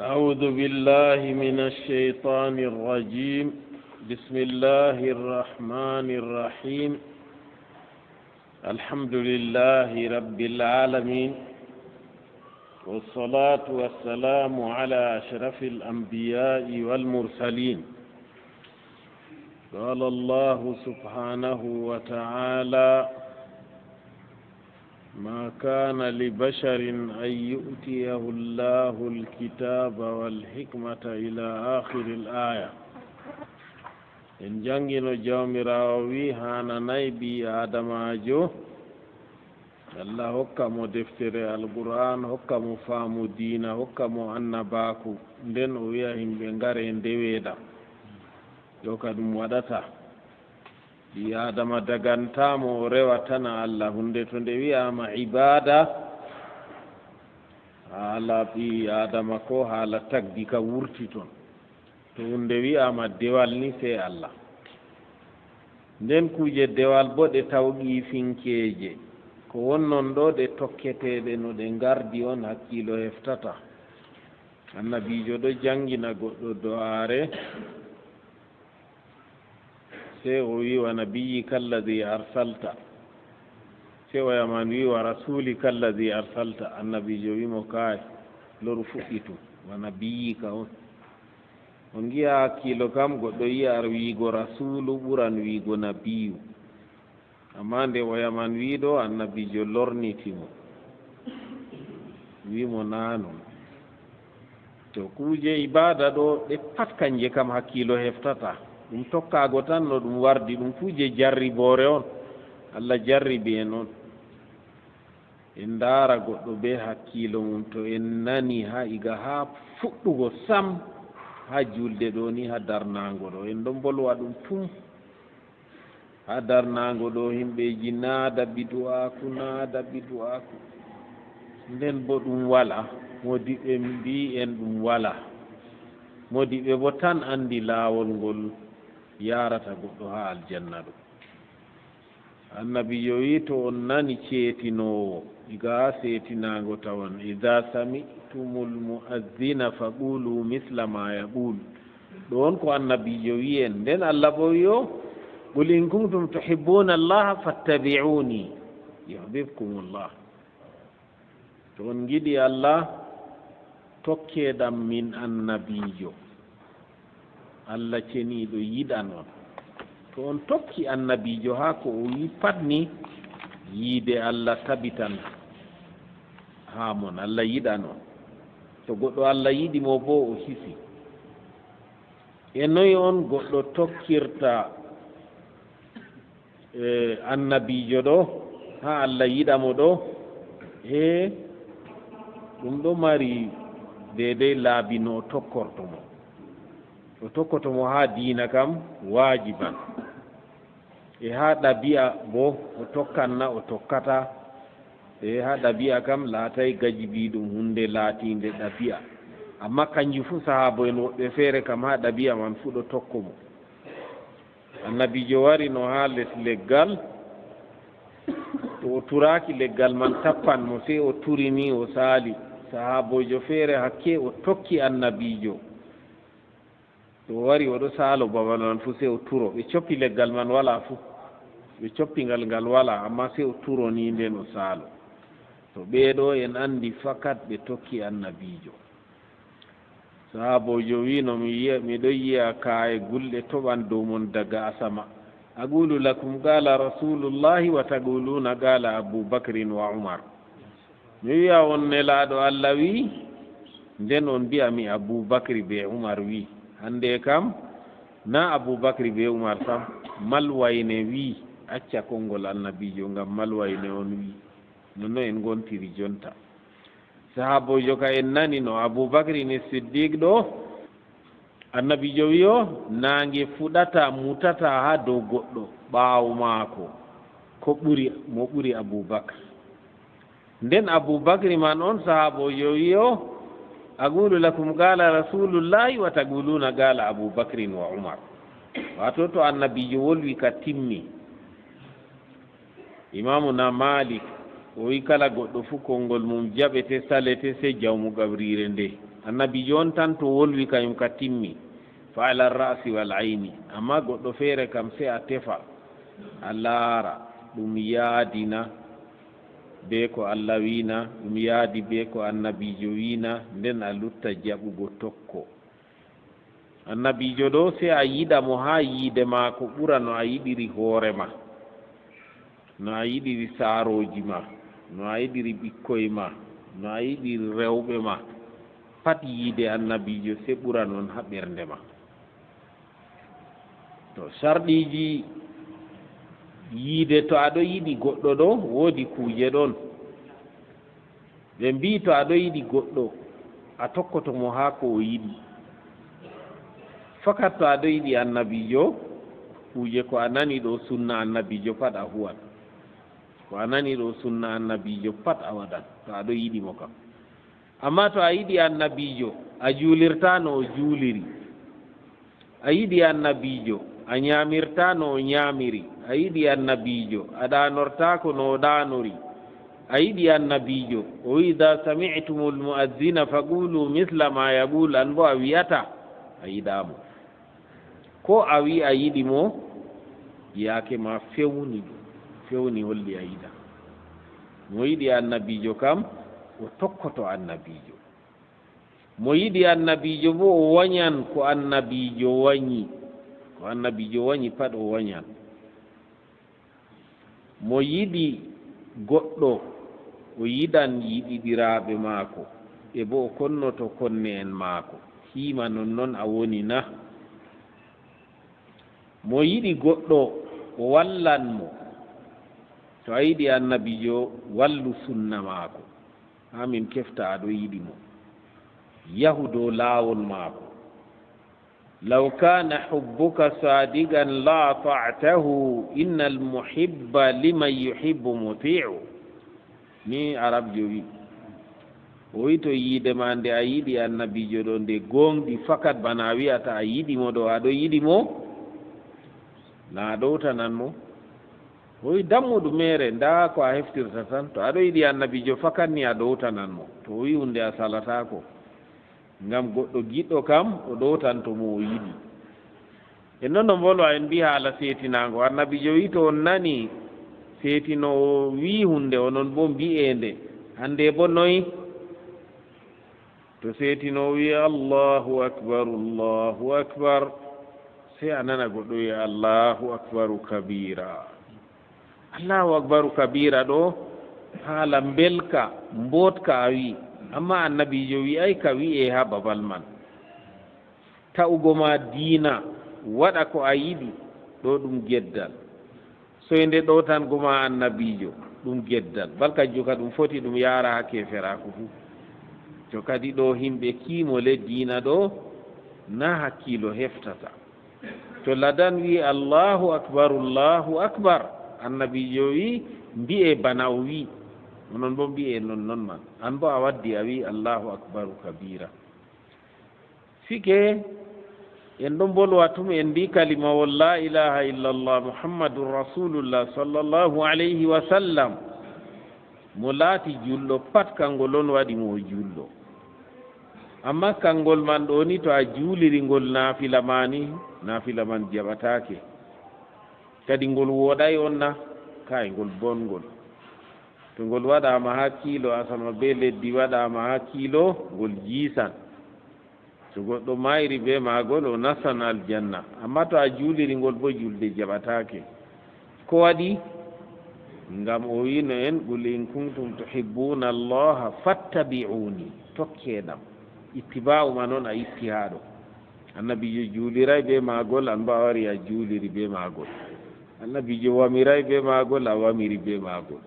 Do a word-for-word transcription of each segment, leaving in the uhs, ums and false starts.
أعوذ بالله من الشيطان الرجيم. بسم الله الرحمن الرحيم. الحمد لله رب العالمين، والصلاة والسلام على أشرف الأنبياء والمرسلين. قال الله سبحانه وتعالى: ما كان لبشر أن يؤتيه الله الكتاب والحكمة إلى آخر الآية. En janngino Jawmiraawo wi, haananay ɓii Aadamaajo Allah hokka mo deftere Alqur'aan, hokka mo faamu diina, hokka mo annabaaku, nden o wi'a himɓe, "Ngaree ndeweeɗam." Ɗo ka ɗum waɗata. Ɓii Aadama dagantaa mo o rewa tana Allah. Huunde to nde wi'aama ibaada, haala ɓii Aadama ko haala tagdi ka wurti ton. To huunde wi'aama dewal ni, sey Allah. Nden kuuje dewal bo ɗe tawqiifinkeeje. Ko wonnon ɗo ɗe tokketeeɗe no ɗe ngardi on hakkiilo heftata. Annabiijo ɗo janngina goɗɗo do'aare, sey o wi, "Wa nabiyyika alladhi arsalta." Sey o yaman wi, "Wa rasulika alladhi arsalta." Annabiijo wi mo, "Kaay, loru fuɗɗitu, wa nabiyyika on." On ngi'a hakkiilo kam, goɗɗo yi'ar wiigo rasuulu ɓuran wiigo nabiyu. Amma nde o yaman wi ɗo, annabiijo lorniti mo, wi mo, "Naa non." To kuuje ibaada ɗo, ɗe pat kanje kam hakkiilo heftata. Ɗum tokkaago tan no ɗum wardi, ɗum kuuje jarriboore on. Allah jarribi en on. En ndaara goɗɗo bee hakkiilo mum, to en nani haa iga haa fuɗɗugo sam, haa juulde ɗo ni, haa darnaango ɗo, en ɗon mbolwa ɗum tum. Haa darnaango ɗo, himɓeeji naa daɓɓi du'aaku, naa daɓɓi du'aaku. Nden bo ɗum walaa. Moodiɓɓe mbi'i en ɗum walaa. Moodiɓɓe bo tan anndi laawol ngol yaarata goɗɗo haa aljanna ɗo. Annabiijo wi'i, to on nani ceetinoowo, iga haa seetinaango tawon, "Idha sami'tumul mu'adhdhina faqulu mithla ma yaqul." Ɗo on ko annabiijo wi'i en. Nden Allah bo wi'i, "Qul in kuntum tuhibbuna Allah fattabi'uni yuhbibkumullah." To on ngiɗi Allah, tokkeeɗam min annabiijo. Allah ceniiɗo yiɗan on. To on tokki annabiijo haa ko o wi'i pat ni, yiide Allah tabitan haa mon. Allah yiɗan on. To goɗɗo Allah yiɗi mo boo, o hisi. E noy on goɗɗo tokkirta, e, annabiijo ɗo, haa Allah yiɗa mo ɗo? E, ɗum ɗo mari deydey laabi no o tokkorto mo. O tokkoto mo haa diina kam waajiban. E haa ɗabi'a boo, o tokkan na o tokkataa? E haa ɗabi'a kam laatay gajibiiɗum, huunde laatiinde ɗabi'a. Ammaa kanjum fuu, sahaabo'en woɓɓe feere kam, haa ɗabi'a man fuu ɗo tokko mo. Annabiijo wari no haa les leggal, to o turaaki, leggal man tappan mo, sey o turi ni o saali. Sahaaboojo feere hakke o tokki annabiijo. To o wari o ɗo saalo babal man fuu, sey o turo. Ɓe coppi leggal man walaa fuu. Ɓe coppi ngal, ngal walaa, ammaa sey o turo ni nden o saalo. To ɓee ɗo en anndi fakat ɓe tokki annabiijo. Sahaaboojo wi'i no, "Mi yi'a, miɗo yi'a kaa'e gulɗe toɓan dow mon daga asama. Aqulu lakum qala Rasulullahi wa taquluna qala Abu Bakrin wa Umar." Mi wi'a on Nelaaɗo Allah wi'i, nden on mbi'a mi Abu Bakri bee Umar wi'i. Hannde kam, naa Abu Bakri bee Umar sam, Malwayne wi'i, acca konngol Annabiijo ngam Malwayne on wi'i. Nonno en ngontiri jonta. Sahaaboojo ka en nani no Abu Bakri ni Siddiq ɗo, Annabiijo wi'o, naange fuɗata, mutata haa dow goɗɗo ɓaawo maako, ko ɓuri, mo ɓuri Abu Bakr. Nden Abu Bakri man on sahaaboojo wi'o, "Aqulu lakum qala Rasulullahi wa taquluna qala Abu Bakrin wa Umar." Waato to Annabiijo wolwi ka timmi. Imaamuna Malik, o wi'i kala goɗɗo fuu konngol mum jaɓete, salete, sey jawmu gabriire nde. Annabiijo on tan to wolwi kañum ka timmi, fa ala ra'si wal ayni. Amma goɗɗo feere kam, sey a tefa, a laara, ɗum yaadina bee ko Allah wi'na, ɗum yaadi bee ko Annabiijo wi'na, nden a lutta jaɓugo tokko. Annabiijo ɗo, sey a yiɗa mo haa yiide maako ɓura no a yiɗiri hoore ma, no a yiɗiri saarooji ma, no a yiɗiri ɓikkoy ma, no a yiɗiri rewɓe ma. Pat yiide Annabiijo sey ɓura non haa ɓernde ma. To sarɗiiji yiide, to a ɗo yiɗi goɗɗo ɗo, woodi kuuje ɗon. Ɓe mbi'i to a ɗo yiɗi goɗɗo, a tokkoto mo haa ko o yiɗi. Fakat to a ɗo yiɗi Annabiijo, kuuje ko a nani ɗo sunna Annabiijo pat a huwan. Ko a nani ɗo sunna Annabiijo pat a waɗan, to a ɗo yiɗi mo kam. Amma to a yiɗi Annabiijo, a juulirtaa no o juuliri. A yiɗi Annabiijo, a ñaamirtaa no o ñaamiri. A yiɗi Annabiijo, a ɗaanortaako no o ɗaanori. A yiɗi Annabiijo, o wi'i, "Idaa sami'tumul mu'azzina faquulu misla maa yaquul," an boo a wi'ataa a yiɗaa mo. Ko a wi'i a yiɗi mo, yaake ma fewni ɗum, fewni holli a yiɗaa. Mo yiɗi Annabiijo kam, o tokkoto Annabiijo. Mo yiɗi Annabiijo boo, o wanyan ko Annabiijo wanyi. Ko Annabiijo wanyi pat o wanyan. Mo yiɗi goɗɗo, o yiɗan yiɗiɗiraaɓe maako, e boo o konnoto konne'en maako. Hiima nonnon a woni na? Mo yiɗi goɗɗo, o wallan mo. To a yiɗi Annabiijo, wallu sunna maako. Haa min kefta a ɗo yiɗi mo. Yahu dow laawol maako. "Law kaana hubbuka saadiqan la ata'tahu, innal muhibba liman yuhibbu muti'u." Ni Arabjo wi. O wi to yiide ma nde a yiɗi Annabiijo ɗo nde gooŋɗi fakat bana a wi'ata a yiɗi mo ɗo, a ɗo yiɗi mo, na a ɗowtanan mo. O wi dammuɗum meere, ndaa ko a heftirta tan. To a ɗo yiɗi Annabiijo fakat ni a ɗowtanan mo. To o wi huunde a salataako. Ngam goɗɗo giɗɗo kam, o ɗowtanto mo o yiɗi. En ɗon no mbolwa, en mbii haala seetinaango. Annabiijo wi to on nani seetinoowo wi huunde, onon boo mbi'e nde. Hannde boo noy? To seetinoowo wi, "Allahu akbar, Allahu akbar," sey a nana goɗɗo wi, "Allahu akbaru kabira." Allahu akbaru kabira ɗo, haala mbelka, mbooɗka a wi. Amma Annabiijo wi'ay ka wi'e haa babal man. Ta'ugo ma diina, waɗa ko a yiɗi, ɗo ɗum geddal. Soynde ɗowtango ma Annabiijo, ɗum geddal. Bal kanjum ka ɗum foti ɗum yaara haa keeferaaku fuu. To kadi ɗo himɓe kiimo le diina ɗo, na hakkiilo heftata. To ladan wi, "Allahu akbar, Allahu akbar," Annabiijo wi, mbi'e bana o wi. Onon boo mbi'e non non man. An boo a waddi a wi, "Allahu akbaru kabira." Sike, en ɗon mbolwa tum, en mbi kalimawol laa ilaaha illallah Muhammadun Rasuulullah sallallahu alayhi wa sallam. Mo laati juulɗo pat, kangol on waɗi mo o juulɗo. Amma kangol man ɗo ni, to a juuliri ngol naafila ma ni, naafila man jaɓataake. Kadi ngol wooɗay on na? Kaay, ngol bongol. To ngol waɗaama haa kiilo, asama bee leddi waɗaama haa kiilo, ngol jiisan. To goɗɗo mayri bee maagol, o nastan aljanna. Amma to a juuliri ngol boo, juulde jaɓataake. Ko waɗi? Ngam o wi'no en, "Qul in kuntum tuhibbuna Allaha fattabi'uni." Tokkeeɗam. Ittibaa'u man on a itti haa ɗo. Annabiijo juuliray bee maagol, an boo a wari a juuliri bee maagol. Annabiijo wamiray bee maagol, a wamiri bee maagol.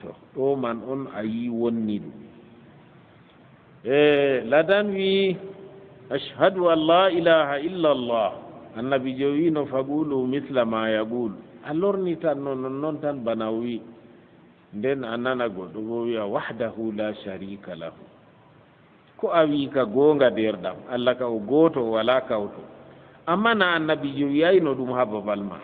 To, ɗo man on a yi wonni ɗum. E ladan wi, "Ashhadu an la ilaha illa Allah." Annabiijo wi no, "Faqulu misla ma yaqul." A lornitan no non, non tan bana o wi. Nden a nana goɗɗo bo wi'a, "Wahdahu la sharika lahu." Ko a wi ka goonga, deerɗam. Allah ka o gooto, o walaa kawto. Amma na Annabiijo wi'ayno ɗum haa babal ma.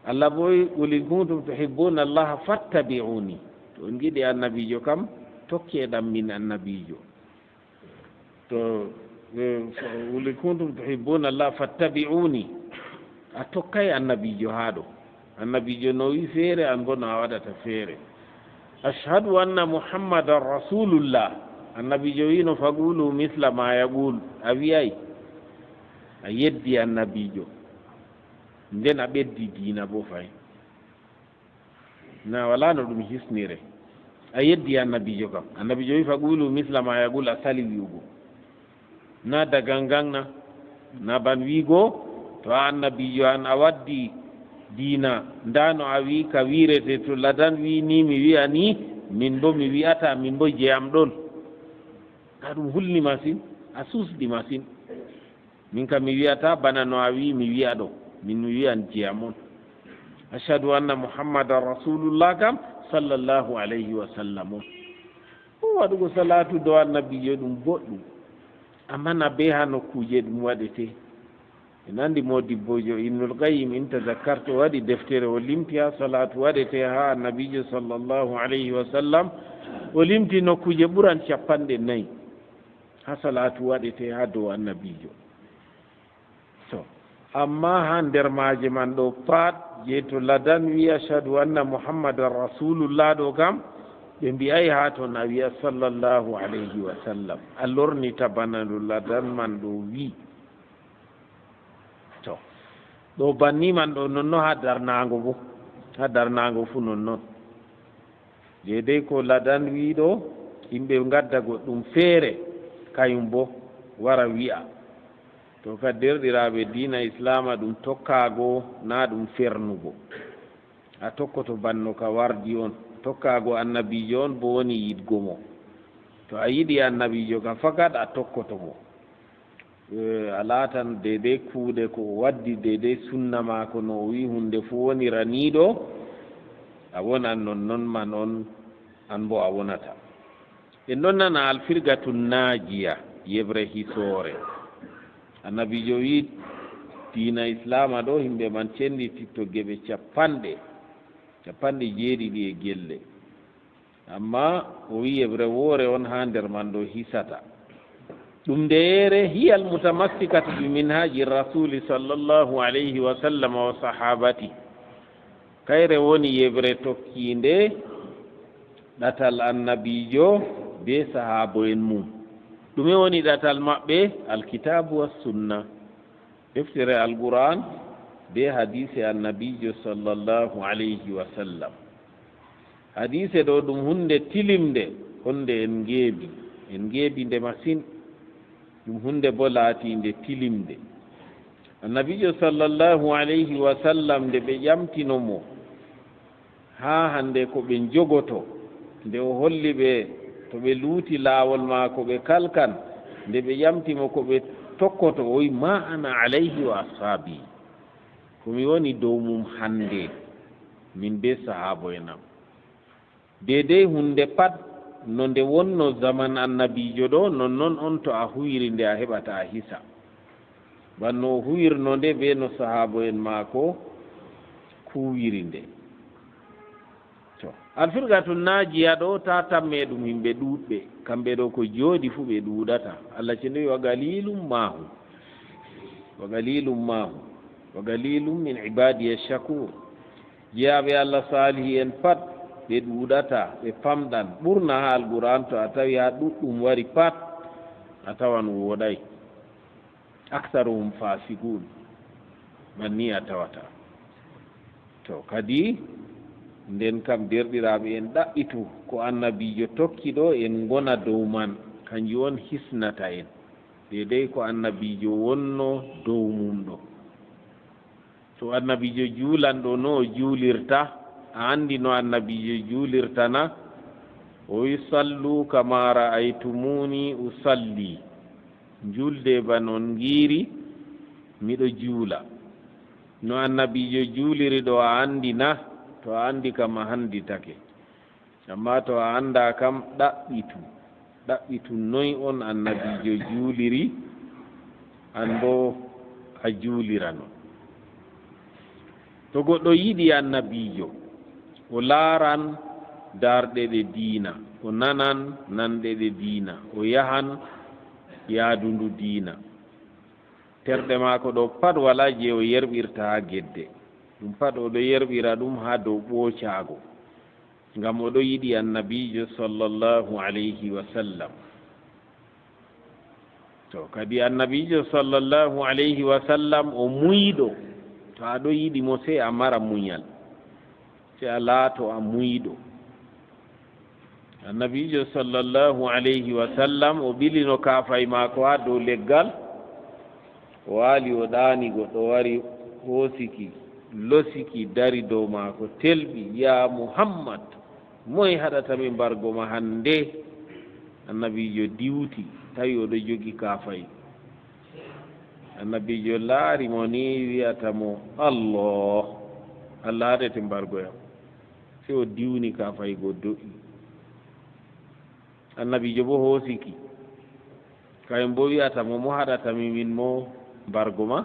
Allah bo wi, "Qul in kuntum tuhibbuna Allaha fattabi'uni." To on ngiɗi Annabiijo kam, tokkeeɗam min Annabiijo. To, eh, "Qul in kuntum tuhibbuna Allah fattabi'uni." A tokkay annabiijo haa ɗo. Annabiijo no wi feere, an bo no a waɗata feere. "Ashhadu anna Muhammadan Rasulullah." Annabiijo wi'no, "Faqulu misla ma yaqul." A wi'ay. A yeddi annabiijo. Nden a ɓeddi diina bo fay. Na walaa no ɗum hisnire. A yeddi annabiijo kam. Annabiijo wi, "Faqulu misla ma yaqul", a sali wi'ugo. Na da gangan na, na ban wi'go, to a annabiijo an a waddi diina, nda no a wi ka wi'rete, to ladan wi ni, mi wi'a ni, min bo mi wi'ata, min bo je am ɗon. Na ɗum hulni masin, a susɗi masin. Min kam mi wi'ata bana no a wi mi wi'a ɗo. Min mi wi'an je am on. "Ashhadu anna Muhammadan Rasulullah" kam, sallallahu alayhi wa sallam on. O waɗugo salatu dow annabiijo ɗum boɗɗum. Amma na be haa nokkuuje ɗum waɗete. En andi modibbojo Ibnul Qayyim, in tazakkartu, o waɗi deftere, o limti haa salatu waɗete haa annabiijo sallallahu alayhi wa sallam. O limti nokkuuje ɓuran cappanɗe nayi. Haa salatu waɗete haa dow annabiijo. To, amma haa nder maaje man ɗo pat, je to ladan wi, "Ashhadu anna Muhammadan Rasulullah" ɗo kam, ɓe mbi'ay haa ton a wi'a, "Sallallahu alayhi wa sallam." A lornita bana no ladan man ɗo wi. To, ɗo banni man ɗo nonnon haa darnaango bo. Haa darnaango fu nonnon. Deydey ko ladan wi'ɗo, yimɓe ngadda goɗɗum feere, kayum bo wara wi'a. To, ka derɗiraaɓe diina Islaama, ɗum tokkaago, na ɗum fernugo. A tokkoto banno ka wardi on. Tokkaago annabiijo on bo woni yiɗgo mo. To a yiɗi annabiijo ka fakat, a tokkoto mo. Eh, a laatan deydey kuuɗe ko o waddi, deydey sunna maako no o wi'i huunde fuu wonira nii ɗo, a wonan nonnon man on, an bo a wonata. En ɗon nana Alfirgatu Naajiya, yeɓre hisoore. Annabiijo wi'i, diina Islaama ɗo, himɓe man cendititto geɓe cappanɗe, cappanɗe jeeɗiɗi e gelle. Amma o wi'i yeɓre woore on haa nder man ɗo hisata. Ɗum ndeyeere, "Hiya al-mutamassikatu bi minhaji Rasuli sallallahu alayhi wa sallam wa sahabati." Kayre woni yeɓre tokkiinde ɗatal annabiijo be sahaabo'en mum. Ɗume woni ɗatal maɓɓe? Alkitaabu was sunna. Deftere Alqur'aan be hadiise annabiijo sallallahu alayhi wa sallam. Hadiise ɗo ɗum huunde tilimnde, honde en ngeeɓi. En ngeeɓi nde masin. Ɗum huunde bo laatiinde tilimnde. Annabiijo sallallahu alayhi wa sallam, nde ɓe ƴamtino mo, haa hannde ko ɓe njogoto, nde o holli ɓe to ɓe luuti laawol maako ɓe kalkan, nde ɓe ƴamti mo ko ɓe tokkoto, o wi'i, "Ma ana alayhi wa ashaabi." Ko mi woni dow mum hannde, min be sahaabo'en am. Deydey huunde pat no nde wonno zaman annabiijo ɗo, nonnon on to a huwiri nde a heɓata a hisa. Banno o huwirno nde be no sahaabo'en maako kuwiri nde. To, Alfirgatu Naajiya ɗo, ta tamme ɗum yimɓe ɗuuɗɓe. Kamɓe ɗo ko jooɗi fuu ɓe ɗuuɗata. Allah cenɗo wi'i, "Wa qalilum mahum. Wa qalilum mahum. Wa qalilum min ibadiya shakur." Jeyaaɓe Allah saalihi en pat, ɓe ɗuuɗata, ɓe pamɗan. Ɓurna haa Alqur'aan, to a tawi haa ɗuɗɗum wari pat, a tawan wooɗay. Aktharuhum fasiqun. Banni a tawata. To, kadi, nden kam, deerɗiraaɓe, en ɗaɓɓitu ko annabiijo tokki ɗo, en ngona dow man. Kanjum on hisnata en. Deydey ko annabiijo wonno dow mum ɗo. To annabiijo juulan ɗo, no o juulirta? A anndi no annabiijo juulirta na? O wi, "Sallu kama ra'aytumuni usalli." Njuulde bano on ngiiri miɗo juula. No annabiijo juuliri ɗo, a anndi na? To a anndi kam, a hannditake. Amma to a anndaa kam, ɗaɓɓitu. Ɗaɓɓitu noy on annabiijo juuliri, an boo a juulirano. To goɗɗo yiɗi annabiijo, o laaran daarɗe ɗe diina, o nanan nanɗe ɗe diina, o yahan yaadundu diina. Terɗe maako ɗo pat walaa je o yerɓirta haa gedde. Ɗum pat o ɗo yerɓira ɗum haa dow ɓoocaago. Ngam o ɗo yiɗi Annabiijo sallallahu alayhi wa sallam. To kadi Annabiijo sallallahu alayhi wa sallam o muyiɗo. To a ɗo yiɗi mo, sey a mara munyal. Sey a laato a muyiɗo. Annabiijo sallallahu alayhi wa sallam o ɓilino kaafay maako haa dow leggal. O waali o ɗaani goɗɗo wari hoosiki, losiki, dari dow maako, telɓi, "Yaa Muhammad, moy haɗata mi mbargo ma hannde?" Annabiijo diwti, tawi o ɗo jogi kaafay. Annabiijo laari mo ni, wi'ata mo, "Allah, Allah haɗete mbargo yam." Sey o diwni kaafay go do'i. Annabiijo boo hoosiki. Kayen boo wi'ata mo, "Mo haɗata mi min mo mbargo ma?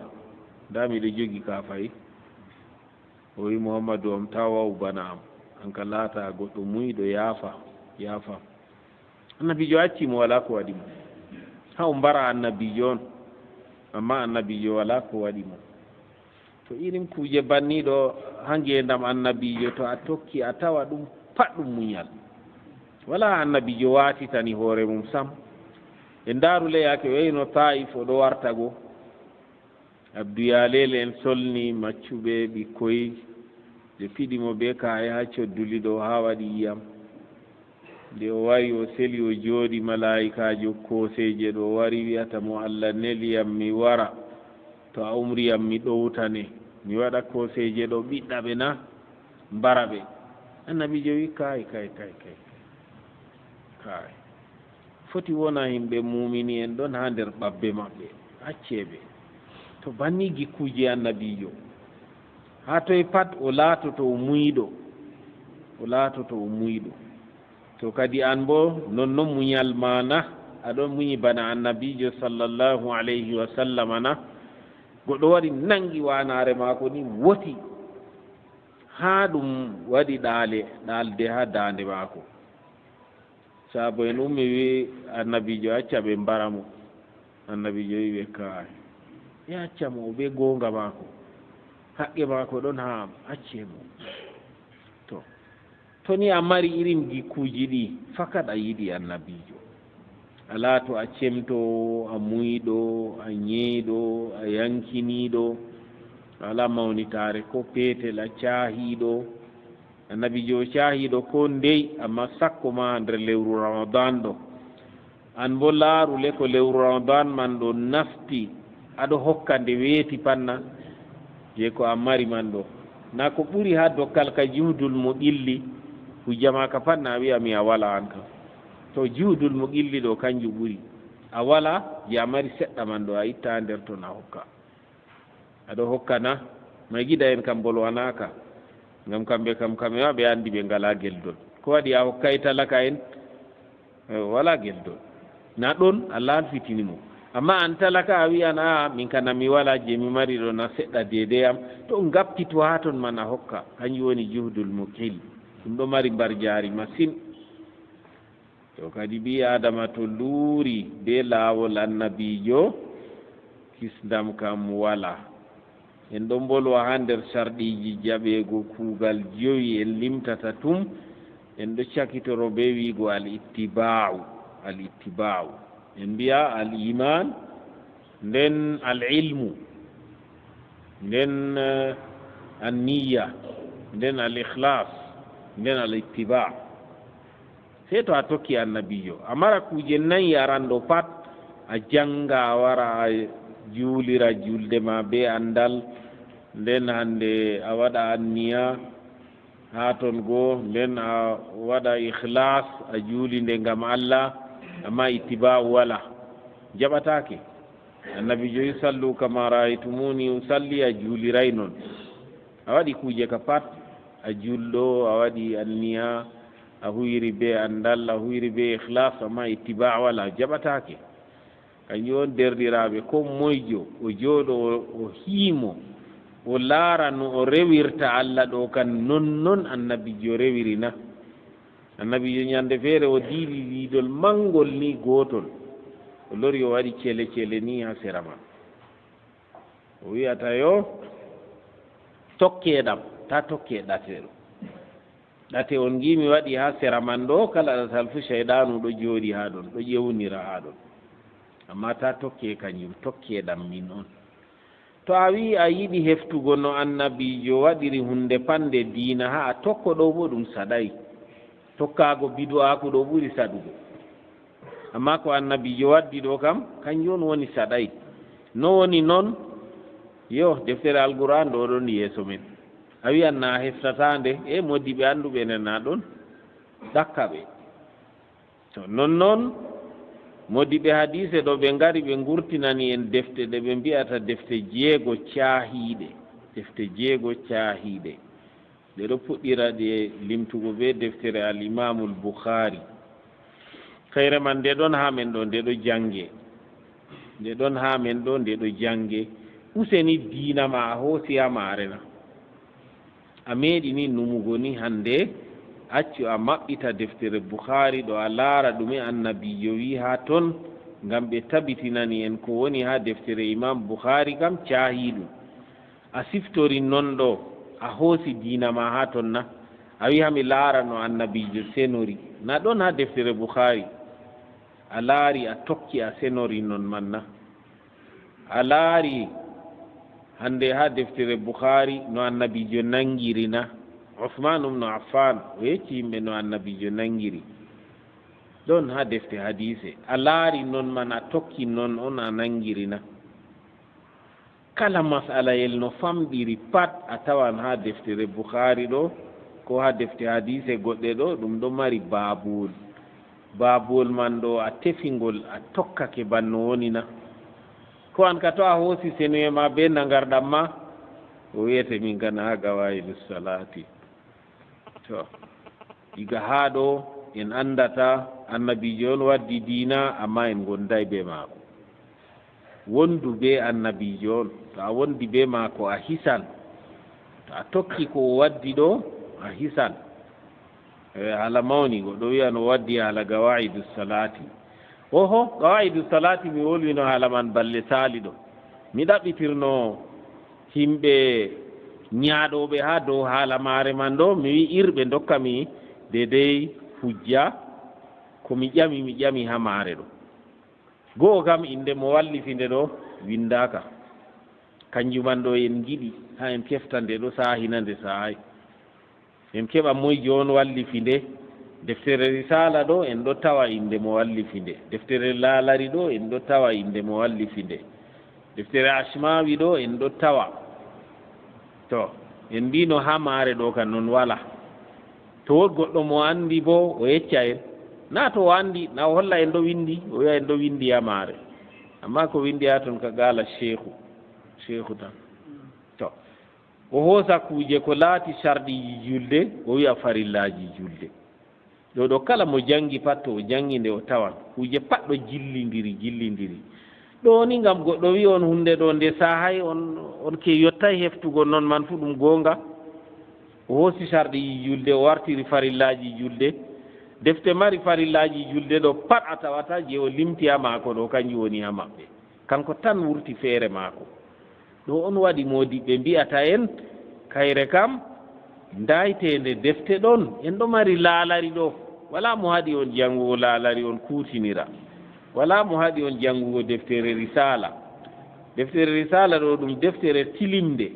Ndaa miɗo jogi kaafay." O wi'i, "Muhammadu am, taa wa'u bana am. An ka laata goɗɗo muyiɗo, yaafa, yaafa." Annabiijo acci mo, walaa ko waɗi mo. Haa o mbara Annabiijo on, ammaa Annabiijo walaa ko waɗi mo. To irin kuuje banniiɗo haa ngeendam Annabiijo, to a tokki, a tawa ɗum pat ɗum munyal. Walaa Annabiijo waatitani hoore mum sam. En ndaaru le, yaake o yahino Taa'if, o ɗo warta go. Abdu Yalel en solni maccuɓe ɓikkoy, ɓe piɗi mo bee kaa'e haa codduli ɗo, haa waɗi ƴi'am. Nde o wari, o seli, o jooɗi, malaa'ikaajo kooseeje ɗo wari, wi'ata mo, "Allah neli yam mi wara. To a umri yam mi ɗowtane, mi waɗa kooseeje ɗo, ɓiɗɗa ɓe na, mbara ɓe." Annabiijo wi'i, "Kaay, kaay, kaay, kaay. Kaay. Foti wona yimɓe muumini en ɗon haa nder ɓabbe maɓɓe. Accee ɓe." To banni gikkuuje Annabiijo. Haa toy pat o laatoto o muyiɗo. O laatoto o muyiɗo. To kadi an boo, nonnon munyal ma na, a ɗon munyi bana Annabiijo sallallahu alayhi wa sallama na? Goɗɗo wari naŋgi waanaare maako ni woti, haa ɗum waɗi ɗaale, ɗaalde haa daande maako. Sahaabo en ummi, wi'i Annabiijo, "Acca ɓe mbara mo." Annabiijo wi'i ɓe, "Kaay, ɓe acca mo, o bee gooŋga maako. Haqqe maako ɗon haa am, accee mo." To, to ni a mari irin gikkuuji ɗi, fakat a yiɗi Annabiijo. A laato a cemtoowo, a muyiɗo, a nyeyɗo, a yaŋkiniiɗo, a walaa mawnitaare ko peetel, a caahiiɗo. Annabiijo o caahiiɗo ko ndey, ammaa sakko ma nder lewru Ramadan ɗo. An boo laaru le ko lewru Ramadan man ɗo nasti, a ɗo hokka nde weeti pat na, je ko a mari man ɗo. Na ko ɓuri haa dokkal ka juhdul mo ɓilli, hujja ma ka pat na a wi'a mi a walaa an kam. To juhdul mo ɓilli ɗo kanjum ɓuri. A walaa, je a mari seɗɗa man ɗo a itta nder ton a hokka. A ɗo hokka na? May gida en kam bolwanaaka. Ngam kamɓe kam, kamɓe ma ɓe anndi ɓe ngalaa geldol. Ko waɗi a hokkay talaka en? Eh, walaa geldol. Na ɗon Allah halfitini mo. Amma an talaka a wi'an, "Aa, min kana mi walaa, je mi mari ɗo na seɗɗa deydey am." To ngappito haa ton man a hokka. Kanjum woni juhdul muqil. Ɗum ɗo mari mbarjaari masin. To kadi ɓii Aadama to luuri bee laawol Annabiijo, kisndam kam walaa. En ɗon mbolwa haa nder sarɗiiji jaɓeego kuugal jowi en limtata tum, en ɗo cakitoro bee wi'go al-ittiba'u, al-ittiba'u. En mbi'a al-iman, nden al-ilmu, nden, eh, an-niyya, nden al-ikhlas, nden al-ittiba. Sey to a tokki Annabiijo, a mara kuuje nayi aranɗo pat, a jannga, a wara, a juulira juulde ma bee anndal, nden hande a waɗa anniya haa ton go, nden a waɗa ikhlas, a juuli nde ngam Allah, amma ittiba'u wala, jaɓataake. Annabiijo, "Sallu kama ra'aytumuni usalli", a juuliray non. A waɗi kuuje ka pat, a julɗo, a waɗi anniya, a huyiri bee anndal, a huyiri bee ikhlas, amma ittiba' wala, jaɓataake. Kanjum on, deerɗiraaɓe, koo moyjo o jooɗo, o, o hiimo, o laara no o rewirta Allah ɗo kan, non non Annabiijo rewiri na? Annabiijo nyannde feere o diidi diidol manngol ni gootol. O lori o waɗi cele cele ni haa sera man. O wi'ata yo, "Tokkee ɗam, ta tokkee ɗate ɗo. Ɗate on ngi mi waɗi haa sera man ɗo, kala ɗatal fu ceyɗaanu ɗo jooɗi haa ɗon, ɗo ƴewnira haa ɗon. Amma ta tokkee kanjum, tokkee ɗam min on." To a wi'i a yiɗi heftugo no annabiijo waɗiri hunde pande diina, haa a tokko ɗo bo ɗum saɗay. Tokkaago bidu'aaku ɗo ɓuri saɗugo. Amma ko annabiijo waddi ɗo kam, kanjum on woni saɗay. No woni non? Yo, deftere Alqur'aan ɗo ɗon yeeso men. A wi'an na a heftataa nde? E moodibɓe annduɓe nde na ɗon ɗakka ɓe. To non non, moodibɓe hadiise ɗo ɓe ngari ɓe ngurtinani en defte ɗe ɓe mbi'ata defte jeego caahiiɗe. Defte jeego caahiiɗe. Ɗe ɗo puɗɗira ɗe limtugo be deftere Al Imaamul Bukhaari. Kayre man nde ɗon haa men ɗo, nde ɗo jannge. Nde ɗon haa men ɗo, nde ɗo jannge. Useni diina ma a hoosi haa maare na? A meeɗi ni numugo ni hannde, accu a maɓɓita deftere Bukhaari ɗo a laara ɗume annabiijo wi haa ton, ngam ɓe tabitinani en ko woni haa deftere Imaam Bukhaari kam caahiiɗum. A siftori non ɗo, a hoosi diina ma haa ton na? A wi'a mi laara no annabiijo senori. Na ɗon haa deftere Bukhaari. A laari, a tokki, a senori non man na? A laari hannde haa deftere Bukhaari no annabiijo nangiri na? Usmaan ibnu Affaan o yecci yimɓe no annabiijo nangiri. Ɗon haa defte hadiise. A laari non man, a tokki non on a nangiri na? Kala masalayel no famɗiri pat, a tawan haa deftere Bukhaari ɗo, ko haa defte hadiise goɗɗe ɗo, ɗum ɗo mari baabuwol. Baabuwol man ɗo, a tefi ngol, a tokkake ban no woni na? Ko an ka to a hoosi senuye ma be nangarɗam ma, o wi'ete min kan haa Gawaa'idu Salaati. To, diga haa ɗo en anndata annabiijo on waddi diina, amma en ngonday be maako. Wondu be annabiijo on. To a wondi be maako, a hisan. To a tokki ko o waddi ɗo, a hisan. E, haala mawni, goɗɗo wi'an o waddi haala Gawaa'idu Salaati. Oho, Gawaa'idu Salaati mi wolwino haala man balle saali ɗo. Mi ɗaɓɓitirno himɓe nyaaɗooɓe haa dow haala maare man ɗo, mi wi'i ir ɓe ndokka mi deydey hujja ko mi ƴami, mi ƴami haa maare ɗo. Go'o kam, innde mo wallifi nde ɗo winndaaka. Kanjum man ɗo en ngiɗi haa en kefta nde ɗo, saahina nde saahay. En keɓa moy jooni wallifi nde. Deftere Risaala ɗo, en ɗo tawa innde mo wallifi nde. Deftere Laalari ɗo, en ɗo tawa innde mo wallifi nde. Deftere Ashmaawi ɗo, en ɗo tawa. To, en mbiino haa maare ɗo kan non walaa. To wood goɗɗo mo anndi bo, o yecca en. Na to o anndi, na o holla en ɗo winndi, o wi'a en ɗo winndi haa maare. Amma ko winndi haa ton ka qaala Sheehu. Sheehu tan. To, o hoosa kuuje ko laati sarɗiiji julde, o wi'a farillaaji julde. Ɗo ɗo kala mo janngi pat, to o janngi nde o tawan. Kuuje pat ɗo jillindiri, jillindiri. Ɗo ni ngam goɗɗo wi'a on huunde ɗo nde saahay, on, on ke yottay heftugo non man fu ɗum goonga. O hoosi sarɗiiji julde, o wartiri farillaaji julde. Defte mari farillaaji julde ɗo pat a tawata je o limti haa maako ɗo, kanjum woni haa maɓɓe. Kanko tan wurti feere maako. Ɗo on waɗi moodibɓe mbi'ata en, kayre kam, ndayteende defte ɗon, en ɗo mari laalari ɗo. Walaa mo haɗi on janngugo laalari on kuutinira. Walaa mo haɗi on janngugo deftere Risaala. Deftere Risaala ɗo ɗum deftere tilimnde.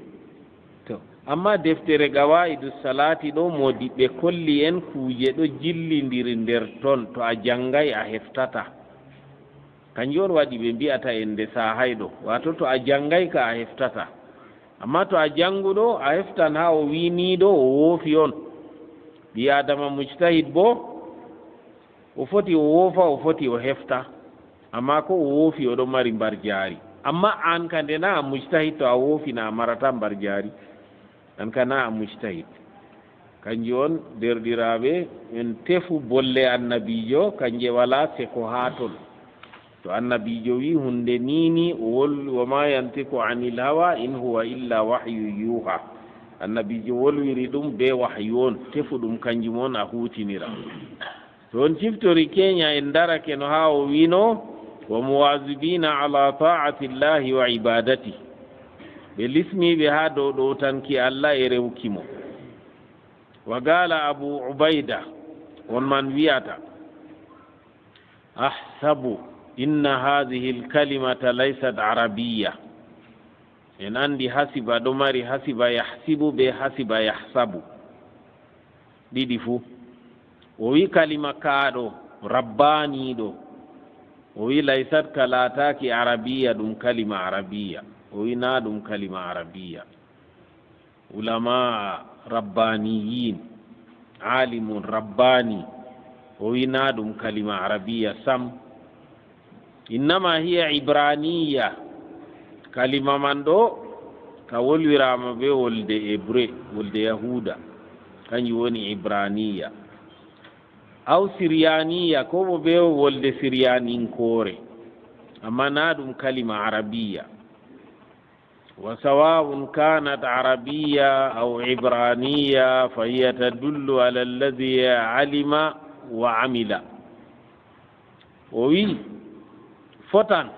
To, amma deftere Gawaa'idu Salaati ɗo, moodibɓe kolli en kuuje ɗo jillindiri nder ton, to a janngay a heftata. Kanjum on waɗi ɓe mbi'ata en nde saahay ɗo. Waato to a janngay ka a heftata. Amma to a jannguɗo, a heftan haa o wi'niiɗo o woofi on. Ɓii Aadama mujtahid boo, o foti o woofa, o foti o hefta. Amma ko o woofi, o ɗon mari mbarjaari. Amma aan ka nde na a mujtahid, to a woofi na a marataa mbarjaari. An ka na a mujtahid. Kanjum on, deerɗiraaɓe, en tefu bolle Annabiijo, kanje walaa seko haa ton. To Annabiijo wi'i huunde nii nii, o wol-, "wa ma yantiqu anil hawa, in huwa illa wahyu yuha." Annabiijo wolwiri ɗum bee wahyu on, tefu ɗum kanjum on a huutinira. To on ciftori Kenya, en darake no haa o wi'no, ومواظبين على طاعة الله وعبادته. Ɓe lisniiɓe haa dow ɗowtanki Allah e rewki mo. وقال أبو عبيدة, on man wi'ata, أحسب إن هذه الكلمة ليست عربية. En anndi hasiba ɗo mari hasiba yahsibu be hasiba yahsabu. Ɗiɗi fuu. O wi kalima kaa ɗo, rabbaani ɗo. O wi laysat ka laataaki arabiya, ɗum kalima arabiya. O wi naa ɗum kalima arabiya. Ulama rabbaniyin, alimun rabbani, o wi naa ɗum kalima arabiya sam. Innama hiya ibraniya. Kalima man ɗo, ka wolwiraama be wolde Hebre, wolde Yahuuda. Kanjum woni ibraniya. Aw siriyaniya, ko bo be wolde siriyaninkoore. Amma naa ɗum kalima arabiya. وسواء كانت عربية أو عبرانية فهي تدل على الذي علم وعمل. O wi, fotan,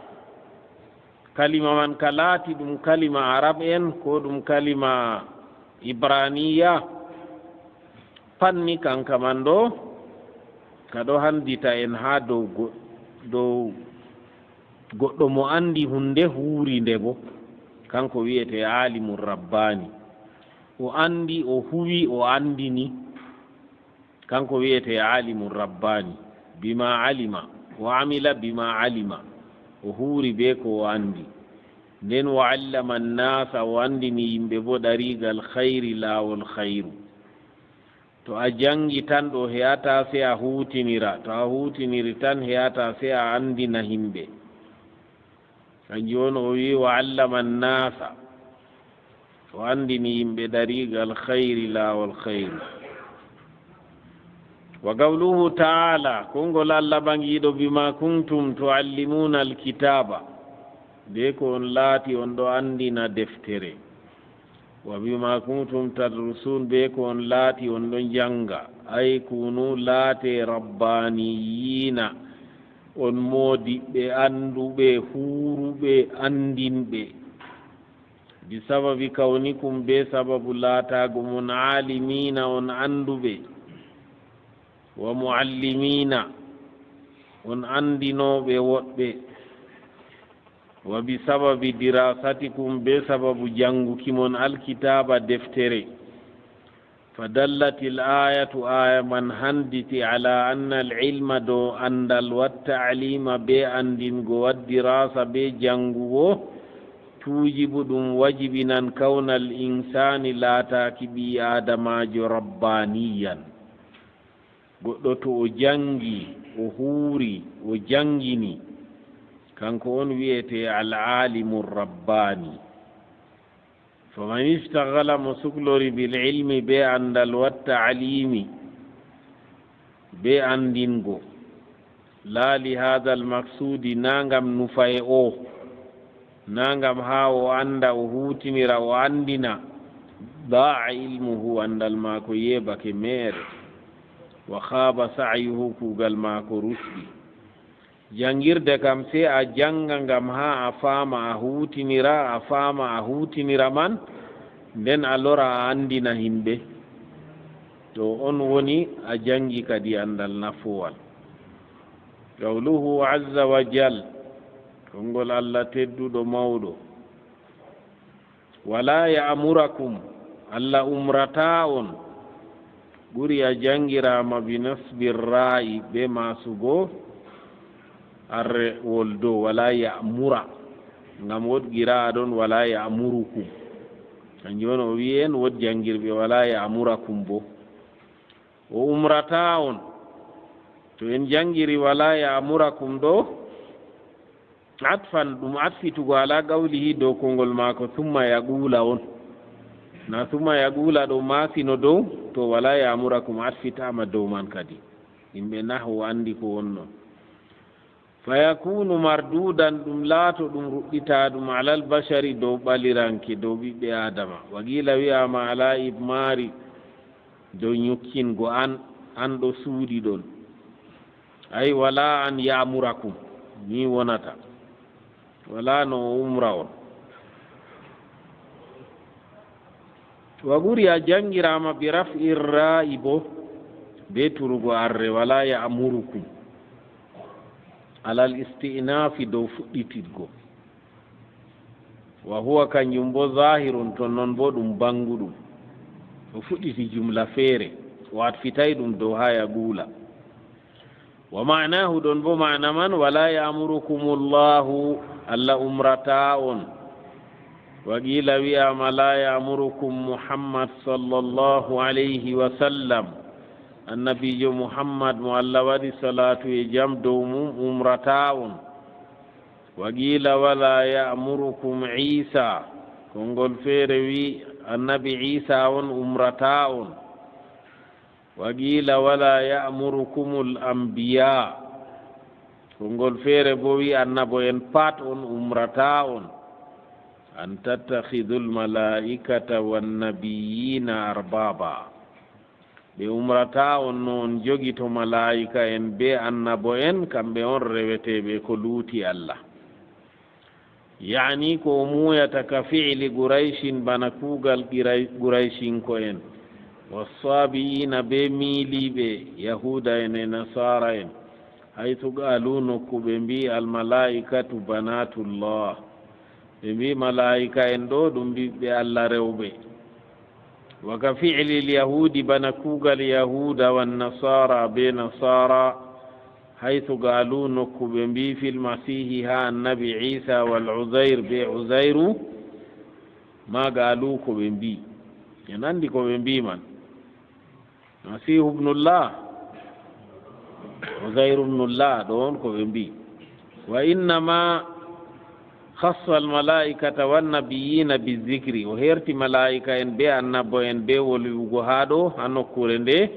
kalima man ka laati ɗum kalima arab en, ko ɗum kalima ibraniya, panni kanka man ɗo, ka ɗo handita en haa dow go-, dow goɗɗo mo anndi huunde, huuri nde bo. Kanko wi'ete alimun rabbani. O anndi, o huwi, o anndini. Kanko wi'ete alimun rabbani. Bima alima. O amila bima alima. O huuri be ko o anndi. Nden wa allama annasa, o anndini yimɓe bo ɗariigal khayri, laawol khayru. To a janngi tan ɗo he'ata sey a huutinira. To a huutiniri tan he'ata sey a anndina yimɓe. Kanjum on o wi, "Wa allama annasa." O anndini yimɓe ɗariigal khayri, laawol khayru. Wa qawluhu ta'ala, konngol Allah ɓaŋiiɗo, "Bima kuntum tu'allimuna alkitaba." Be ko on laati on ɗo anndina deftere. "Wa bima kuntum tadrusun," be ko on laati on ɗo njannga. Ay kunu, laate, rabbaniyina, on moodiɓɓe, annduɓe, huuruɓe, anndinɓe. "Bi sababi kawnikum," be sababu laataago mon, "alimina," on annduɓe. "Wa muallimina," on anndinooɓe woɗɓe. "Wa bi sababi dirasatikum," be sababu jannguki mon alkitaaba, deftere. "Fa dallatil ayatu," aya man handiti, "ala anna al ilma," dow anndal, "wa ta'lima," be anndingo, "wa dirasa," be janngugo, "tujibu," ɗum wajibinan, "kawnal insani," laataaki ɓii aadamaajo, "rabbaniyan." Goɗɗo to o janngi, o huuri, o janngini, kanko on wi'ete al-alimu rabbani. Faman istaghala, mo suklori, bil ilmi, be anndal, wa ta'limi, be anndingo, la li hadha al-maqsudi, na ngam nufaye o, na ngam haa o annda, o huutinira, o anndina, da'a ilmuhu, anndal maako yeebake meere, wa khaba sa'yuhu, kuugal maako rusɗi. Janngirde kam, sey a jannga ngam haa a faama, a huutinira, a faama, a huutinira man, nden a lora a anndina himɓe. To on woni a janngi kadi anndal nafowal. Qawluhu azza wa jal, konngol Allah tedduɗo mawɗo. Wala ya'murakum, Allah umrataa on. Ɓuri a janngiraama bi nasbi ra'i, be maasugo arrewol dow, wala ya'mura. Ngam woɗ qira'a ɗon, wala ya'murukum. Kanjum on o wi'i en woɗ janngirɓe wala ya'murakum bo. O umrataa on. To en janngiri wala ya'murakum ɗo, atfan, ɗum atfitugo ala qawlihi, dow konngol maako, summa yaqula on. Na summa yaqula ɗo maasino dow, to wala ya'murakum atfitaama dow man kadi. Yimɓe nahwu anndi ko wonno. Fayakunu mardudan, ɗum laato ɗum ruɗɗitaa ɗum, alal bashari, dow ɓaliranke, dow ɓiɓɓe Aadama. Wa qila, wi'aama, ala idmari, dow nyukkingo an, an ɗo suuɗi ɗon. Ay wala an ya'murakum. Ni wonata. Wala no o umra on. Wa quri'a, janngiraama, bi raf'i raa'i bo, be turugo arre, wala ya'murukum. Alal isti'naafi, dow fuɗɗitirgo. Wa huwa, kanjum bo, zaahirun, ton non bo ɗum bannguɗum. O fuɗɗiti jumla feere, o atfitay ɗum dow haa yaquula. Wa ma'naahu, ɗon bo ma'na man, wala ya'murukumullahu, Allah umrataa on. Wa qiila, wi'aama, la ya'murukum Muhammad sallallahu alayhi wa sallam. Annabiijo Muhammad mo Allah waɗi salaatu e jam dow mum umrataa on. Wa qiila, wala ya'murukum Iisa. Konngol feere wi'i, Annabi Iisa on umrataa on. Wa qiila, wala ya'murukumul anbiyaa. Konngol feere bo wi'i, annabo'en pat on umrataa on. An tattakhidul malaa'ikata wan nabiyyiina arbaaba. Ɓe umrataa on no on jogito malaa'ika'en be annabo'en, kamɓe on reweteeɓe ko luuti Allah. Ya'ni ko o muuyata ka fi'li Qurayshin, bana kuugal Qiray-, Qurayshinko'en, wassaabi'iina, be miiliiɓe Yahuuda'en e Nasaara'en, haythu qaalu, nokku ɓe mbi'i, al malaa'ikatu banaatullah, ɓe mbi'i malaa'ika'en ɗo ɗum ɓiɓɓe Allah rewɓe. Wa ka fi'lil Yahuudi, bana kuugal Yahuuda, wan Nasaara, be Nasaara, haythu qaalu, nokku ɓe mbi'i, fil Masiihi, haa Annabi Iisa, wal Uzayr, be Uzayru, ma qaalu, ko ɓe mbi'i. En anndi ko ɓe mbi'i man. Masiihu ibnullah, Uzayru ibnullah, ɗo on ko ɓe mbi'i. Wa innama khassa al malaa'ikata wan nabiyyiina bi zikri. O heerti malaa'ika'en be annabo'en be wolwugo haa ɗo, haa nokkuure nde.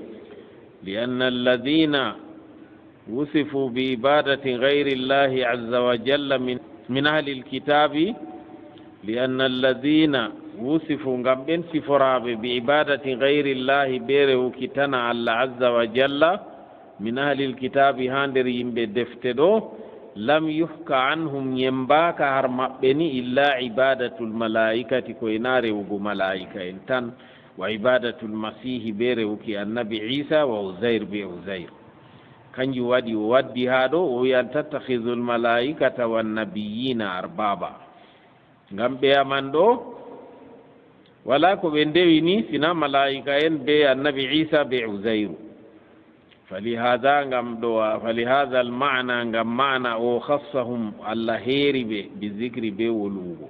Li anna alladhiina wusifu bi ibadati ghayri Allahi azza wa jalla min, min ahli alkitabi. Li anna alladhiina wusifu, ngam ɓen siforaaɓe, bi ibadati ghayri Allahi, be rewuki tana Allah azza wa jalla, min ahli alkitabi, haa nder yimɓe defte ɗo, lam yuhka anhum, yembaaka har maɓɓe ni, illa ibadatul malaa'ikati, ko ina rewugo malaa'ika'en tan, wa ibadatul Masiihi, be rewuki Annabi Iisa, wa Uzayr, be Uzayr. Kanjum waɗi o waddi haa ɗo, o wi'i, an tattakhidhul malaa'ikata wan nabiyyiina arbaaba. Ngam ɓe aman ɗo, walaa ko ɓe ndewi ni, sina malaa'ika'en be Annabi Iisa be Uzayru. Falihaadha, ngam ɗo, falihaadha al ma'na, ngam ma'na o, khassahum, Allah heeri ɓe, bi zikri, be wolwugo.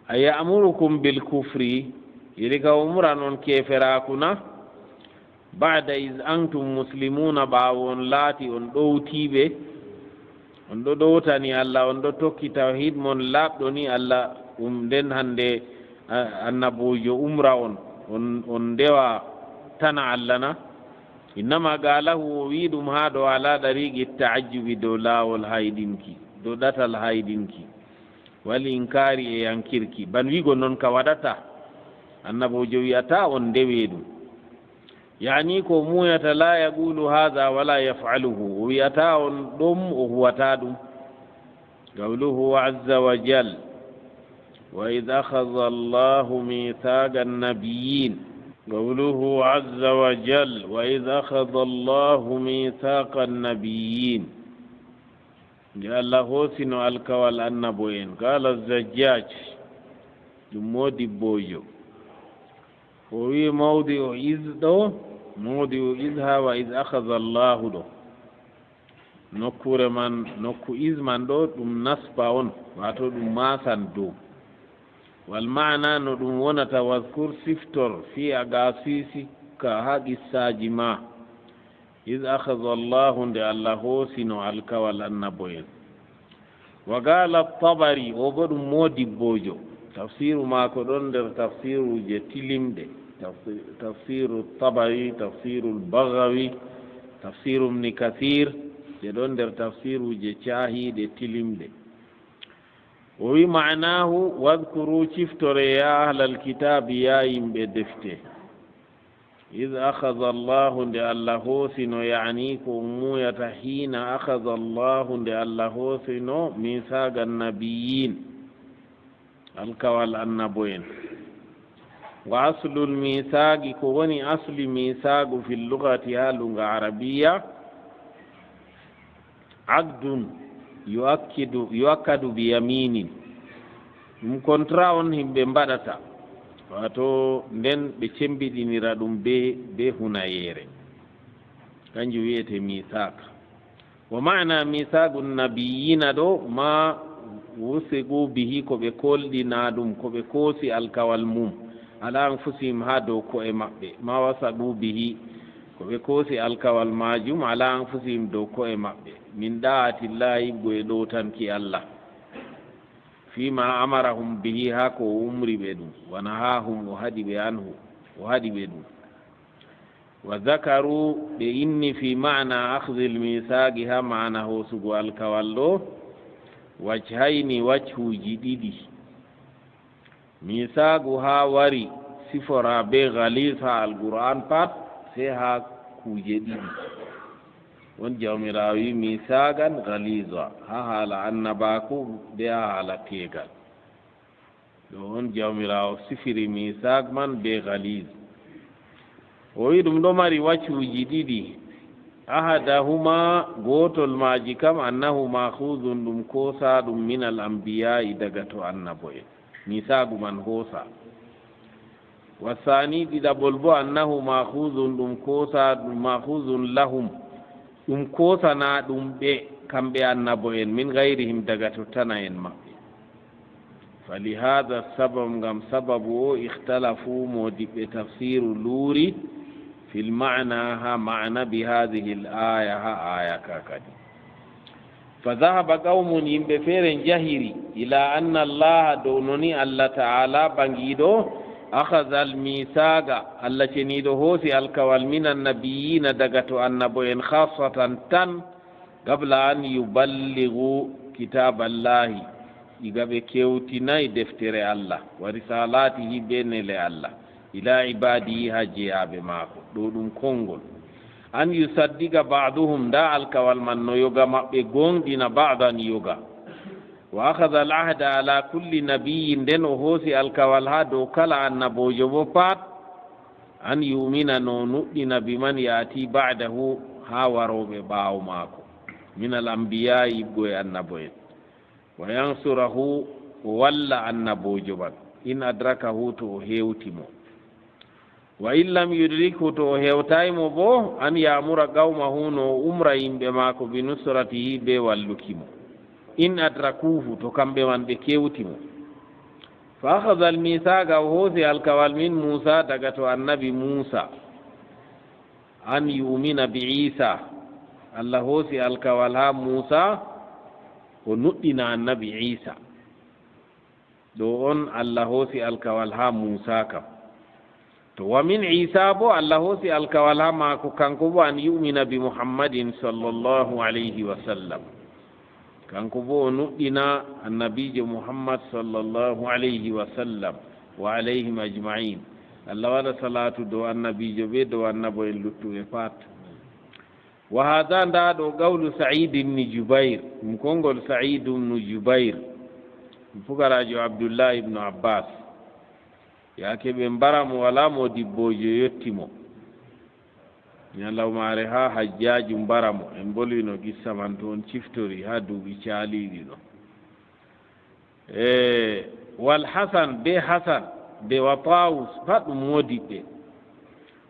A ya'murukum bil kufri, ili ka o umuran on keeferaaku na? Ba'da iz antum muslimuuna, ɓaawo on laati on ɗowtiiɓe, on ɗo ɗowtani Allah, on ɗo tokki tawhiid mon laaɓɗo ni Allah, ɗum nden hannde, a-, annabuujo umra on, on, on ndewa tana Allah na? Innama qaalahu, o wi'i ɗum haa ɗo ala ɗariiqi ta'ajjubi, dow laawol hayɗinki, dow ɗatal hayɗinki, wal inkaari, e yankirki. Ban wi'go non ka waɗata, annabuujo wi'ataa on ndewe ɗum. Ya'ni ko muuyata, la yaqulu haadha wala yaf'aluhu, o wi'ataa on ɗum, o huwataa ɗum. Qawluhu azza wa jal, wa idh akhadha Allahu mithaqa an-nabiyyin. Qawluhu azza wa jal, wa idh akhadha Allahu mithaqa an-nabiyyin. Nde Allah hoosino alkawal annabo'en. Qala Zajjaj, ɗum moodibboojo. O wi'i mawdi'u iz ɗo, mawdi'u iz haa wa iz akhadha Allahu ɗo. Nokkuure man, nokku iz man ɗo, ɗum nasba on, waato ɗum maasan dow. Wal ma'ana no ɗum wonata, wadhkur, siftor, fi aqasisika, haa qissaaji ma. Iz akhadha Allahu, nde Allah hoosino alkawal annabo'en. Wa qala Tabari, o bo ɗum moodibboojo. Tafsiru maako ɗon nder tafsiruuje tilimɗe. Tafsi-, tafsiru Tabari, tafsiru Bagawi, tafsiru Ibn Kathir, ɗe ɗon nder tafsiruuje caahiiɗe tilimɗe. O wi ma'anahu, wadhkuru, ciftore, ya ahlal kitaabi, ya yimɓe defte. Id akhadha Allahu, nde Allah hoosino, yaani ko muuyata hiina akhadha Allahu, nde Allah hoosino, misaaga nabiyyiin, alkawal annabo'en. Wa aslul misaaqi, ko woni asli misaagu fil lugati haa luga arabiya, aqdun yuakkidu, yuakkadu bi yaminin. Ɗum kontra on himɓe mbaɗata, wato nden ɓe cembiɗinira ɗum be, be hunayeere. Kanjum wi'ete misaak. Wa maana misaagu nabiyyiina ɗo, ma wusiqu bihi, ko ɓe kolɗina ɗum, ko ɓe koosi alkawal mum, ala anfusihim, haa dow ko'e maɓɓe, ma wasaqu bihi, ko ɓe koosi alkawal maajum, ala anfusihim, dow ko'e maɓɓe, min da'atillahi, iɓgo e ɗowtanki Allah, fima amarahum bihi, haa ko o umri ɓe ɗum, wa nahahum, o haɗi ɓe anhu, o haɗi ɓe ɗum. Wa zakaru, ɓe inni fi maana akhdhil misaaqi, haa maana hoosugo alkawal ɗo, wajhayni, wajhuuji ɗiɗi. Misaagu haa wari sifora be ghalis haa Alqur'an pat, sey haa kuuje ɗiɗi. Won Jawmiraawo wi misaagan ghaliza, haa haala annabaaku be haa haala teegal. Ɗo on Jawmiraawo sifiri misaak man be galiz. O wi ɗum ɗo mari waccuuji ɗiɗi. Ahadahuma, gootol maaji kam, annahu maakhuzun, ɗum koosaaɗum, minal anbiyaa'i, daga to annabo'en. Misaagu man hoosa. Wasaani, ɗiɗaɓol bo, annahu maakhuzun, ɗum koosa, ɗum maakhuzun lahum, ɗum koosana ɗum ɓe, kamɓe annabo'en, min ghayrihim, daga tottana'en maɓɓe. Falihaadha sabab, ngam sababu o, ikhtalafu, moodiɓɓe tafsiiru luuri, fil ma'na, haa ma'na, bi haadhihil aaya, haa aaya ka kadi. Fa dhahaba qawmun, yimɓe feere njahiri, ila anna Allaha, dow noni Allah Ta'ala ɓaŋiiɗo, akhadha al-misaaqa, Allah ceniiɗo hoosi alkawal, minan nabiyyiina, daga to annabo'en, khassatan, tan, qabla an yuballighu kitaaballahi, iga ɓe kewtinaay deftere Allah, wa risalatihi, be nele Allah, ila ibadihi, haa jeyaaɓe maako. Ɗo ɗum konngol. An yusaddiqa ba'duhum, ndaa alkawal man no yoga maɓɓe gooŋɗina ba'dan yoga. Wa akhadha al-ahda ala kulli nabiyyin, nden o hoosi alkawal haa dow kala annaboojo bo pat, an yu'mina, no nuɗɗina, biman ya'ti ba'dahu, haa warooɓe ɓaawo maako, min al-anbiyaa'i, iɓgo e annabo'en. Wa yansurahu, o walla annaboojo man, in adrakahu, to o hewti mo. Wa in lam yudrikhu, to o hewtaay mo bo, an ya'mura qawmahu, no o umra yimɓe maako, bi nusratihi, be walluki mo. In adrakuhu, to kamɓe man ɓe kewti mo. Fa akhadha al-mithaqa, o hoosi alkawal, min Musa, daga to annabi Musa, an yu'mina bi Isa, Allah hoosi alkawal haa Musa, o nuɗɗina annabi Isa. Ɗo on Allah hoosi alkawal haa Muusa kam. To wa min Iisa boo, Allah hoosi alkawal haa maako, kanko boo, an yu'mina bi Muhammadin sallallahu alayhi wa sallam. Kanko boo o nuɗɗina Annabiijo Muhammad sallallahu alayhi wa sallam, wa alayhim ajma'in. Allah waɗa salaatu dow Annabiijo ɓe, dow Annabo'en luttuɓe pat. Wa haadha, ndaa ɗo, qawlu Sa'iid ibn Jubayr, ɗum konngol Sa'iid ibn Jubayr, ɗum pukaraajo Abdullahi ibn Abbas. Yaake ɓe mbara mo, walaa moodibboojo yotti mo. Nyalawmaare haa Hajjaaju mbara mo, en mbolwino qissa man to on ciftori haa duuɓi caaliiɗi ɗo. E, wal Hasan, be Hasan, be wa Tawus, pat ɗum moodiɓɓe.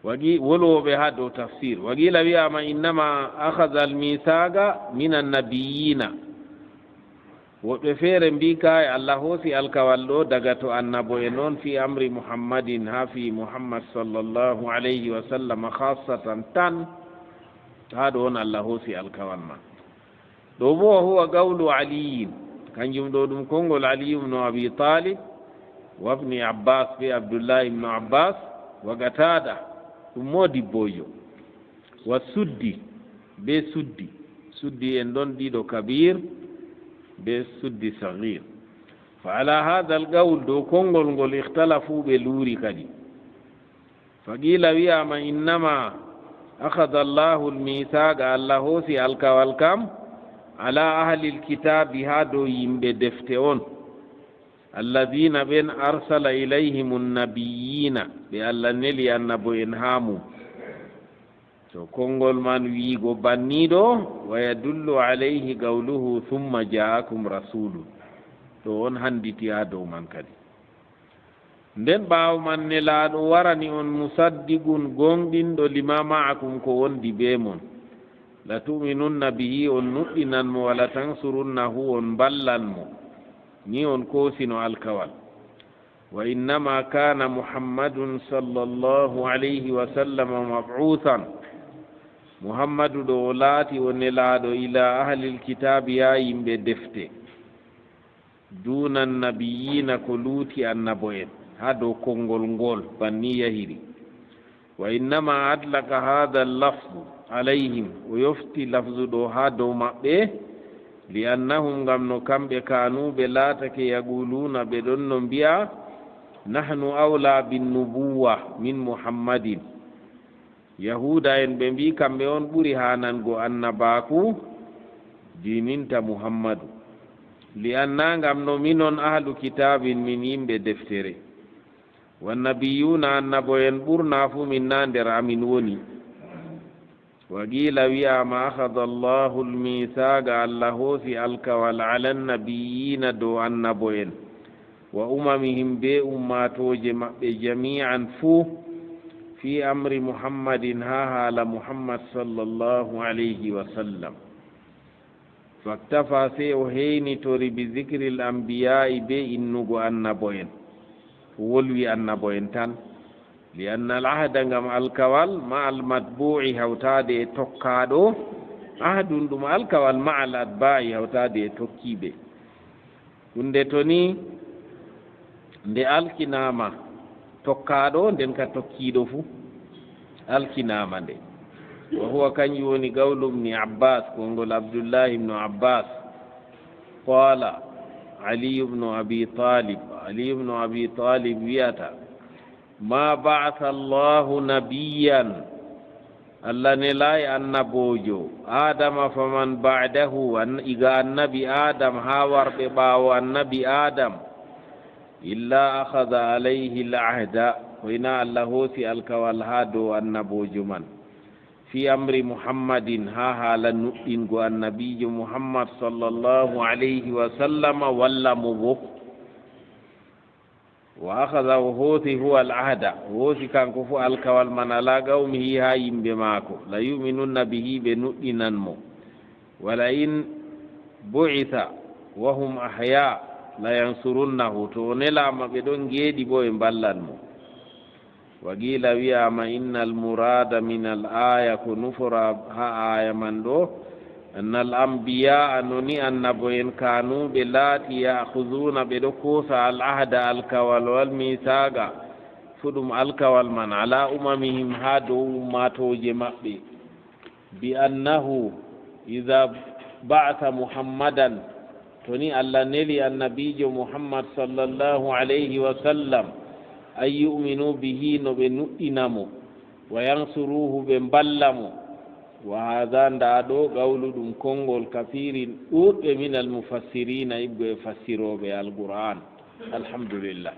Wagi wolwooɓe haa dow tafsir. Wagiila wi'aama, innama akhadha al-mithaqa min an-nabiyyina. Woɓɓe feere mbii, kaay, Allah hoosi alkawal ɗo daga to annabo'en on, fi amri Muhammadin, haa fii Muhammad sallallahu alayhi wa sallam, khassatan, tan. Haa ɗo on Allah hoosi alkawal man. Ɗo boo, wa huwa qawlu Aliyyin, kanjum ɗo ɗum konngol Aliyyu ibn Abi Talib, wa ibn Abbas, be Abdullahi ibn Abbas, wa Qatada, ɗum moodibboojo, wa Suddi, be Suddi, Suddi en ɗon ɗiɗo, Kabir be Suddi Saghir. Fa ala hadha al-qawl, dow konngol ngol, ikhtalafu, ɓe luuri kadi. Wa qila wi'ama, innama akhadha Allahu al-mithaqa, Allah hoosi alkawal kam, ala ahli al-kitabi, ha dow yimɓe defte on, alladhina, ɓen, arsala ilayhim an-nabiyyina, ɓe Allah neli annabo en ha mum. To konngol man wi'igo banniɗo, wa yadullu alayhi qawluhu, thumma ja'akum rasulun. To on handiti ha dow man kadi. Nden ɓaawo man Nelaaɗo warani on, musaddiqun, gooŋɗinɗo, lima ma'akum, ko wondi bee mon. La tu'minunna bihi, on nuɗɗinan mo, wa la tansurunnahu, on mballan mo. Ni on koosino alkawal. Wa innama kana Muhammadun sallallahu alayhi wa sallam mab'uthan. Muhammadu ɗo o laati o nelaaɗo ila ahlil kitaabi, haa yimɓe defte. Duuna nabiyyiina, ko luuti annabo'en, haa dow konngol ngool, banni yahiri. Wa innama atlaqa haadha al-lafzu alayhim, o yofti lafzu ɗo haa dow maɓɓe, li annahum, ngam no kamɓe, kaanu, ɓe laatake, yaquluuna, ɓe ɗon no mbi'a, nahnu awla bin nubuwwa min Muhammadin. Yahuuda'en ɓe mbi'i kamɓe on ɓuri haanango annabaaku jiininta Muhammadu. Li anna, ngam no minon ahlu kitaabin, min yimɓe deftere. Wa nabiyuuna, annabo'en ɓurna fuu min na nder amin woni. Wa qiila, wi'aama, akhadha Allahu al-mithaaqa, Allah hoosi alkawal, ala nabiyyiina, dow annabo'en, wa umamihim, bee ummaatooje maɓɓe, jamii'an fuu, fi amri Muhammadin, haa haala Muhammad sallallahu alayhi wa sallam. Faktafa, sey o heynitori, bi zikril anbiyaa'i, bee innugo annabo'en. O wolwi annabo'en tan. Li anna al ahda, ngam alkawal, ma al matbu'i, hawtaade e tokkaaɗo, ahdun, ɗum alkawal, ma al atba'i, hawtaade e tokkiiɓe. Huunde to ni nde alkinaama tokkaaɗo, nden ka tokkiiɗo fuu alkinaama nde. Wa huwa, kanjum woni qawlu Ibni Abbaas, konngol Abdullaahi ibnu Abbaas. Qaala Aliyyu ibnu Abi Taalib, Aliyyu ibnu Abi Taalib wi'ata, ma ba'atha Allahu nabiyyan, Allah nelaay annaboojo, Aadama faman ba'dahu, an-, iga annabi Aadam haa warɓe ɓaawo annabi Aadam, illa akhadha alayhi al-ahda, hoyna Allah hoosi alkawal haa dow annaboojo man, fi amri Muhammadin, haa haala nuɗɗingo annabiijo Muhammad sallallahu alayhi wa sallama, walla mo bo. Wa akhadha, o hoosi, huwa al ahda, o hoosi kanko fu alkawal man, ala qawmihi, haa yimɓe maako, la yu'minunna bihi, ɓe nuɗɗinan mo, wa la in bu'itha wa hum ahya, la yansurunnahu, to o nelaama ɓe ɗon ngeeɗi bo, ɓe mballan mo. Wa qiila, wi'aama, innal muraada minal aaya, ko nuforaa haa aaya man ɗo, annal anbiyaa'a, no ni annabo'en, kaanu, ɓe laati, ya'khuzuuna, ɓe ɗo koosa, al ahda, alkawal, wal miisaaqa, fu ɗum alkawal man, ala umamihim, haa dow ummaatooje maɓɓe. Bi annahu idha ba'atha Muhammadan, to ni Allah neli annabiijo Muhammad sallallahu alayhi wa sallam, an yu'minu bihi, no ɓe nuɗɗina mo, wa yansuruhu, ɓe mballa mo. Wa hadha, ndaa ɗo, qawlu, ɗum konngol, kathirin, ɗuuɗɓe, minal mufassirina, iggo e fassirooɓe Alqur'aan. Alhamdulillah.